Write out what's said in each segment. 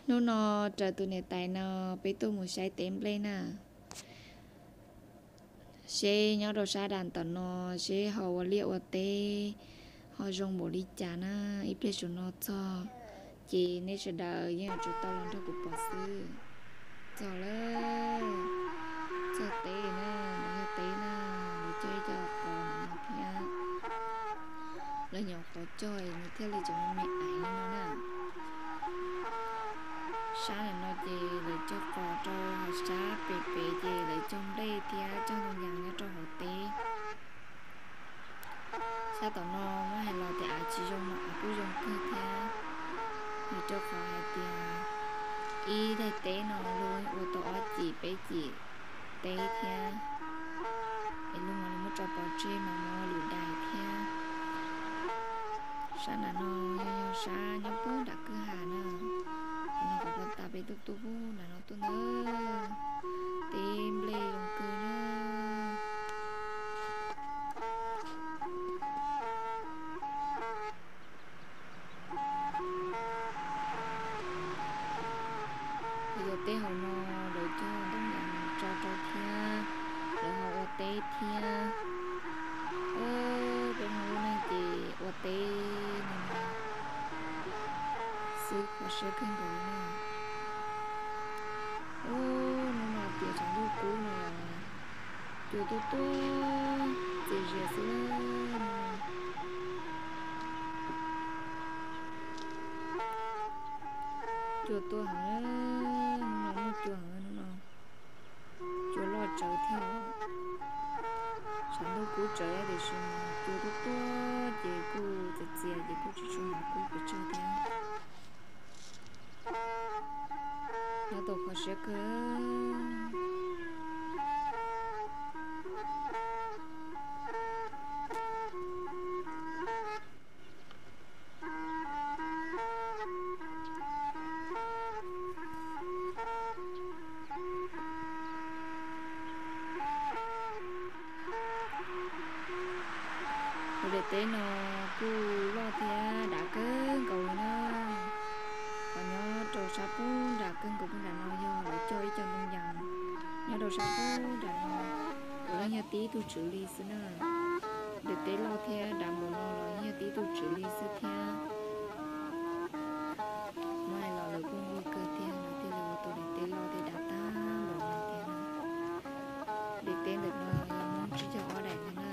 Hnub no raws tus niam tais no peb tuaj mus saib teb nplej na, seb nyob rau sab dam tom no seb ho ua liaj ua teb ho zoo npaum li cas na. Ib pliag tsaus no txog ces nej sawv daws yeej yuav tsum tau los nrog kuv pom xwb. Txog lawm, txog teb na, no yog teb na, lawv cog ib co qos no thiab. Lawv nyuam qhuav cog nws thiaj li tseem me me aiv li no na. Sab ntawm no ces lawv cog qos rau, hos sab pem pem ces lawv cog nplej thiab cog ntoo yas nyob rau hauv teb. Sab tom no muab hais los tias av tsis zoo los av kuj zoo kawg thiab, vim rau qhov hais tias ib daim teb no luag ua tau ob cim peb cim teb thiab, es luag muab tso pov tseg mas muab lwm daim thiab. Sab nram no yog sab nyob puag nram kwj ha na. Qhov no qhov pab tas peb tuaj tuaj puag nram no tuaj ntawd, teb nplej zoo kawg na. Yog teb hauv no lawv cog ntoo yas tso rau thiab, lawv ho ua teb thiab. Peb hmoob lub neej ces ua teb no xwb kho siab kawg nkaus li na. Ub, hnub no tias tshav ntuj kub no los cua tuaj tuaj txias zias xwb. Cua tuaj heev, hnub no muaj cua heev, hnub no cua loj tsawv thiab. Tshav ntuj kub tsawv tiam sis mas cua tuaj tuaj ces kuj txias txias ces kuj tsis tshua hnov kub pes tsawg thiab. Nyob tau kho siab kawg. Tus daim teb no kuj loj thiab dav kawg nkaus li na. Qhov nyob rau sab puag nram kawg nkaus puag nram no yog lawv cog ib co ntoo yas nyob rau sab puag nram no, kuj yeej yog tib tug tswv li xwb na. Daim teb loj thiab dav npaum no los yeej yog tib tug tswv li xwb thiab. Muab hais los lawv kuj nquag kawg tiag, lawv thiaj li ua tau daim teb loj thiab dav tag npaum no thiab. Daim teb ntawm no yog Hmoob tsib caug ob daim thiab na.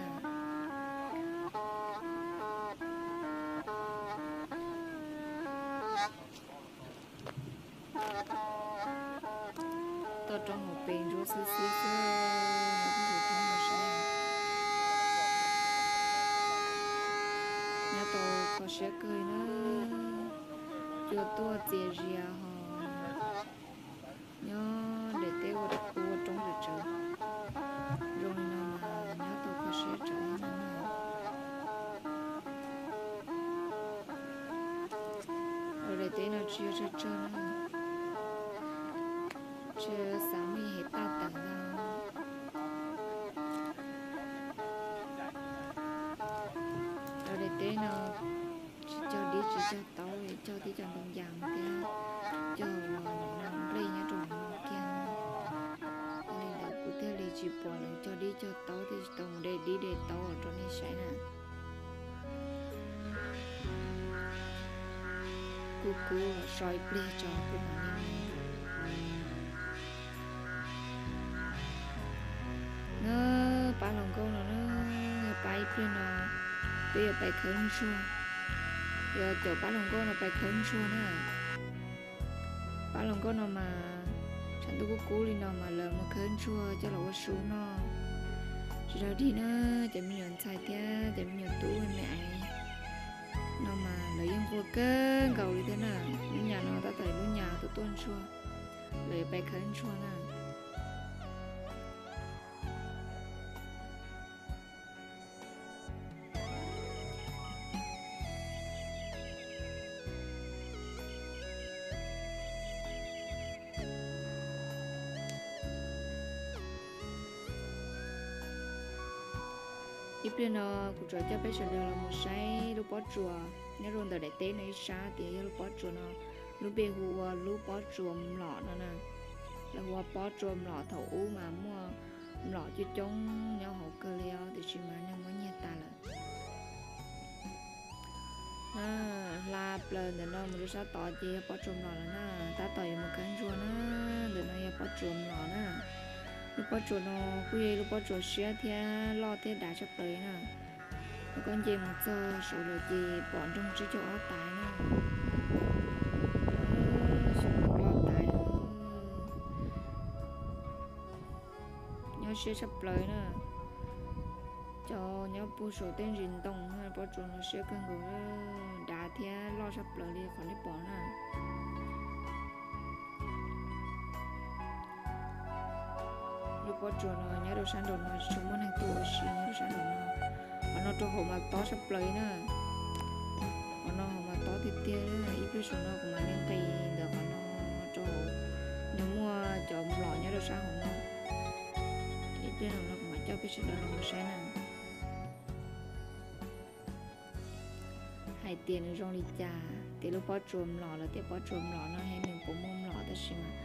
Toj roob hauv pes ntsuab xwb xwb xwb, no kuj yog thoob no saib. Nyob tau kho siab kawg na, cua tuaj txias zias ho nyob daim teb ua roob tsawv tsawv zoo li no mas nyob tau kho siab tsawv na. Daim teb no tsis yog tsawg tsawg na, tsis xav muaj ib hev taj tawm ntag. Daim teb no tsis cog dib tsis cog taub, cog tib co ntoo yas thiab cog nplej nyob rau hauv no kiag. Yog li ntawd kuv thiaj li tsis pom lawv cog dib cog taub thiab tsis tau mus de dib de taub rau nej saib na. Kuv kuv so ib pliag tso kuv mam li mus. Na, pab hluas nkauj no na, yog pab ib pliag no peb yuav pais khawb ntsuag. Yuav caum pab hluas nkauj no pais khawb ntsuag na. Pab hluas nkauj no mas tshav ntuj kub kub li no mas lawv mus khawb ntsuag coj los ua su noj. Tsis dag dig na, cov me nyuam ntxhais thiab cov me nyuam tub me me aiv no mas lawv yeej nquag kawg nkaus li thiab na. Lub nyam no tab tom lub nyam tuaj tuaj ntsuag, lawv yuav pais khawb ntsuag na. Ib pliag no kuv tsuas coj peb sawv daws los mus saib lub pob tsuas nyob rau ntawm daim teb no ib sab tias yog lub pob tsuas no Lub npe hu ua lub pob tsuas mlom no na. Lawv hu ua pob tsuas mlom, thaum ub mas muaj mlom coob coob nyob hauv kawg li os, tiam sis mas neeg muab nyiag tas lawm. Hla plaws ntawm no mus rau sab tod ces yog pob tsuas mlom lawm na, tab tom yuav mus kawg ntsuag na. Ntawm no yog pob tsuas mlom na. Lub pob tsuas no kuj yog ib lub pob tsuas siab thiab loj thiab dav tshaj plaws na. Thaum koj nce mus txog saud lawm ces pom nroog tsib caug ob tais na. Xyoo no loj tas, nyob siab tshaj plaws na. Cov nyob puag saum tej ntsis ntoo na, pob tsuas no siab kawg nkaus, dav thiab loj tshaj plaws li qhov nej pom na. Lub pob tsuas no nyob rau sab nraum no tsis tshua muaj neeg tuaj ua si nyob rau sab nraum no. Qhov no rau hauv mas tob tshaj plaws na. Qhov no hauv mas tob tiag tiag, ib pliag saum no kuv mam li nqis ntawm qhov no rau hauv, nws muaj cov mlom nyob rau sab hauv no. Ib pliag saum no kuv mam coj peb sawv daws los mus saib na. Hais tias nws zoo li cas, tias lub pob tsuas mlom los tias pob tsuas mlom no es nws puas muaj mlom, tab sis mas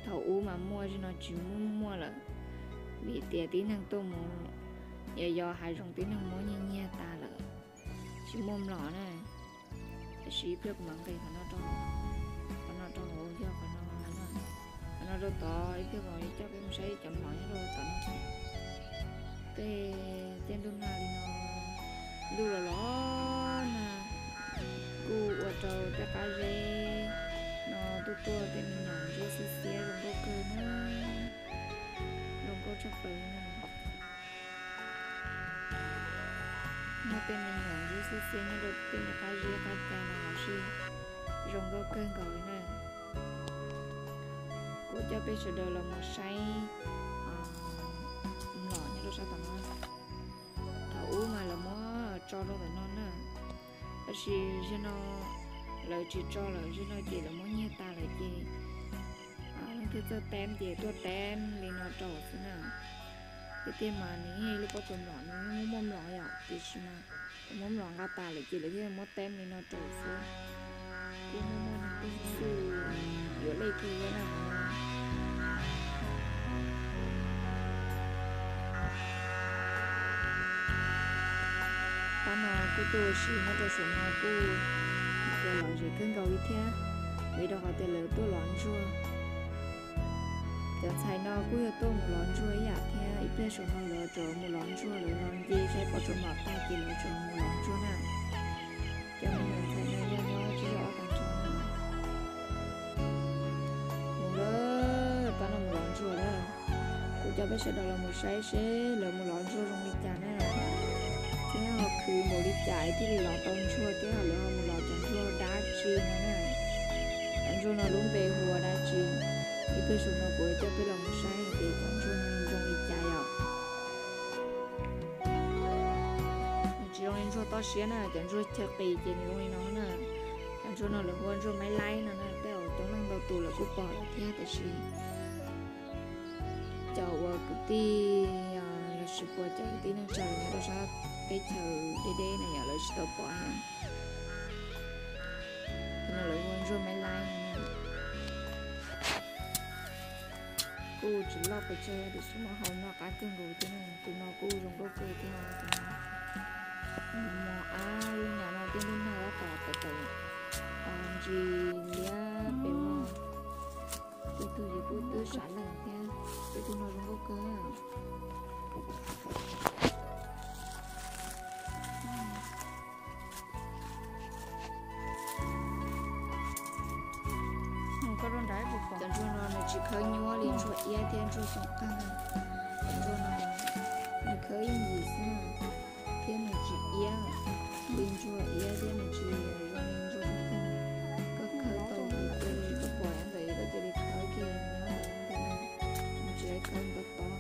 thaum ub mas muaj, zaum no tsis muaj muaj lawm, vim tias tib neeg tuaj mus yos yos hav zoov tib neeg muab nyiag nyiag tas lawm, tsis muaj mlom na. Tab sis ib pliag kuv mam nqis qhov no rau, qhov no rau hauv yog qhov no, qhov no rau tod, ib pliag kuv mam coj peb mus saib cov mlom nyob rau tod no. Tej, tej ntuj nag li no, ntuj los los nag, kuj ua rau tej qab zeb no tuaj tuaj tej me nyuam ntsuab xiab xiab zoo nkauj kawg na, zoo nkauj tshaj plaws li na. Muaj tej me nyuam ntsuab xiab xiab nyob rau tej me qab zeb qab cai no los sis zoo nkauj kawg nkaus li na. Kuv coj peb sawv daws los mus saib mlom nyob rau sab tom no. Thaum ub mas lawv muab tso rau ntawm no na, tab sis zaum no lawv tsis tso lawm, zaum no ces lawv muab nyiag tas lawm ces leej twg txawj teb ces tuaj teb li no rau xwb na. Tiag tiag mas nws yog ib lub pob tsuas mlom, nws yeej muaj muaj mlom yom, tiam sis mas lawv muab mlom nqa tas lawm ces lawv thiaj muab teb li no rau xwb. Kuj muaj muaj neeg tuaj xwb, yuav lej kiag na. Pab no kuj tuaj ua si nyob rau saum no kuj lom zem kawg nkaus li thiab, vim rau qhov tias lawv tuaj lov ntsuag. Cov ntxhais no kuj yog tuaj mus lov ntsuag ib yam thiab, ib pliag saum no lawv rov mus lov ntsuag, lawv los nce saib pob tsuas mlom tag ces lawv rov mus lov ntsuag na. Cov me nyuam ntxhais no yog nyob tsib caug ob tag nrho na. Mus lawm, pab no mus lov ntsuag lawm. Kuv coj peb sawv daws los mus saib seb lawv mus lov ntsuag zoo li cas na, thiab ho khwv npaum li cas thiaj li lov tau ntsuag thiab lawv ho mus lov cov ntsuag dab tsi no na. Cov ntsuag no lub npe hu ua dab tsi? Ib pliag saum no kuv coj peb los mus saib tias cov ntsuag no zoo li cas yom. Nws tsis zoo li ntsuag toj siab na, cov ntsuag chaw qis ces nws zoo li no na. Cov ntsuag no lawv hu ua ntsuag maib laib no na, tej zaum coob leej ntau tus lawv kuj pom lawm thiab, tiam sis cov uas kwv tij los sis puas cov kwv tij neej tsa nyob rau sab teb chaws deb deb no yom lawv tsis tau pom na. Tus no lawv hu ua ntsuag maib laib no na. Kuj tsis loj pes tsawg tiam sis muab hau noj qab kawg nkaus thiab na. Tus no kuj zoo nkauj kawg thiab. Mos ab lub nyam no tej ntuj nag tab tom tawm tawm ntsis liab pem no. Tej tug ces kuj twb sav leej thiab, tej tug no zoo nkauj kawg. Cov ntsuag no nws tsis khawb nyuaj li ntsuag iab thiab ntsuag xyoob qeeg. Cov ntsuag no nws khawb ib yim xwb thiab nws tsis iab li ntsuag iab thiab nws tsis zoo li ntsuag xyoob qeeg. Koj khawb tau nws cia li koj pom ntawm koj cia li khawb kiag nyob ntawm no, nws tsis khawb ntau tod.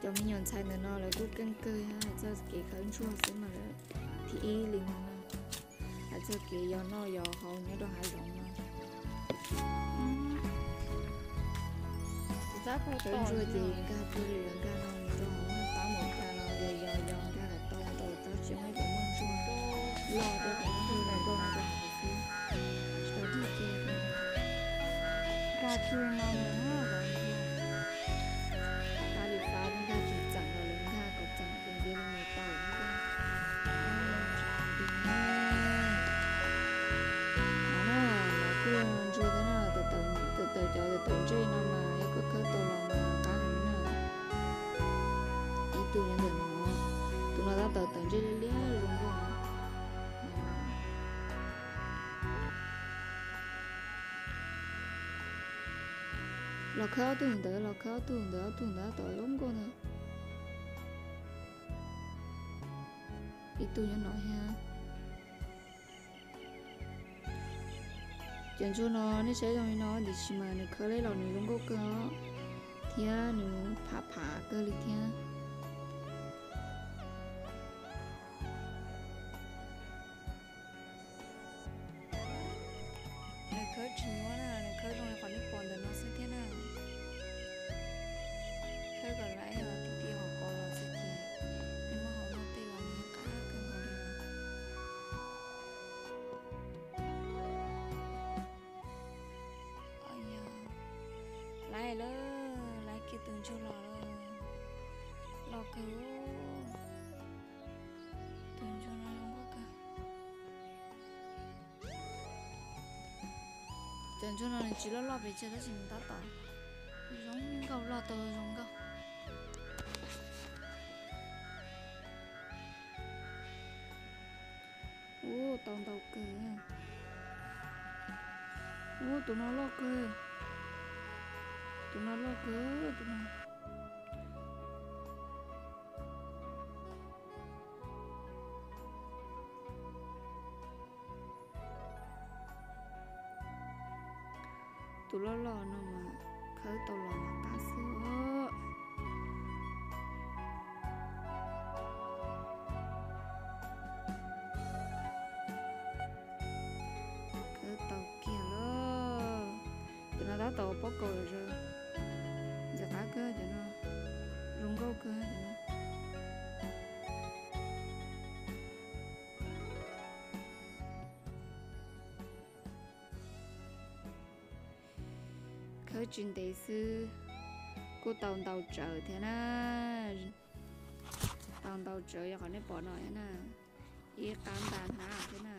Cov me nyuam ntxhais ntawm no lawv kuj keej kawg, hais txog kev khawb ntsuag xwb mas lawv thib ib li no na. Hais txog kev yos noj yos haus nyob rau hav zoov no. Khawb ntsuag ces nkag puag li lawv nkag no mus rau hauv, pab mus nkag no yos yos yos nkag kom tau ntau tsob tsis muaj ib cov muaj ntsuag loj rau hauv ntsuag los nkauj no rau hauv xwb. Tsis tau tiag tiag. Nkag tsuag no mus na. Pab li pab nkag tsis txeem los lawv nkag kom txeem ces nce li mus tau. No na, los kuj ntsuag thiab na, tawm tawm cov tawm tawm ntsej no mas yog koj khawb tau los mas qab heev na. Ib tug nyob ntawm no, tus no tab tawm tawm ntsej liab liab zoo nkauj. Los khawb ob tug ntawd, los khawb ob tug ntawd, ob tug ntawd tab tom zoo nkauj ntag. Ib tug nyob no thiab. Cov ntsuag no nej saib zoo li no tiam sis mas nws khawb los nws zoo nkauj kawg os, thiab nws phav phav kawg li thiab. Nws khawb tsis nyuaj na, nws khawb zoo li qhov nej pom ntawm no xwb thiab na. Khawb kom laiv ti ti hauv paus los xwb ces nej muab hauv no tej los nws qab kawg nkaus li. Laiv lawm, laiv kiag tus ntsuag los lawm. Loj kawg, tus ntsuag no zoo nkauj kawg. Cov ntsuag no nws tsis loj loj pes tsawg tab sis nws tab tom zoo nkauj, loj tau zoo nkauj. Ub, tau ntau kawg. Ub, tus no loj kawg. Tus no loj kawg, tus no. Tus loj loj no mas khawb tau los mas qab xwb os. Khawb tau kiag lawm. Cov no tab tom ua pob kaus lawm, ntxim qab kawg cov no, zoo nkauj kawg cov no. Khawb tsis ntev xwb kuj tau ntau tsawv thiab na. Tau ntau tsawv yog qhov nej pom no thiab na. Ib qab nta hnab thiab na.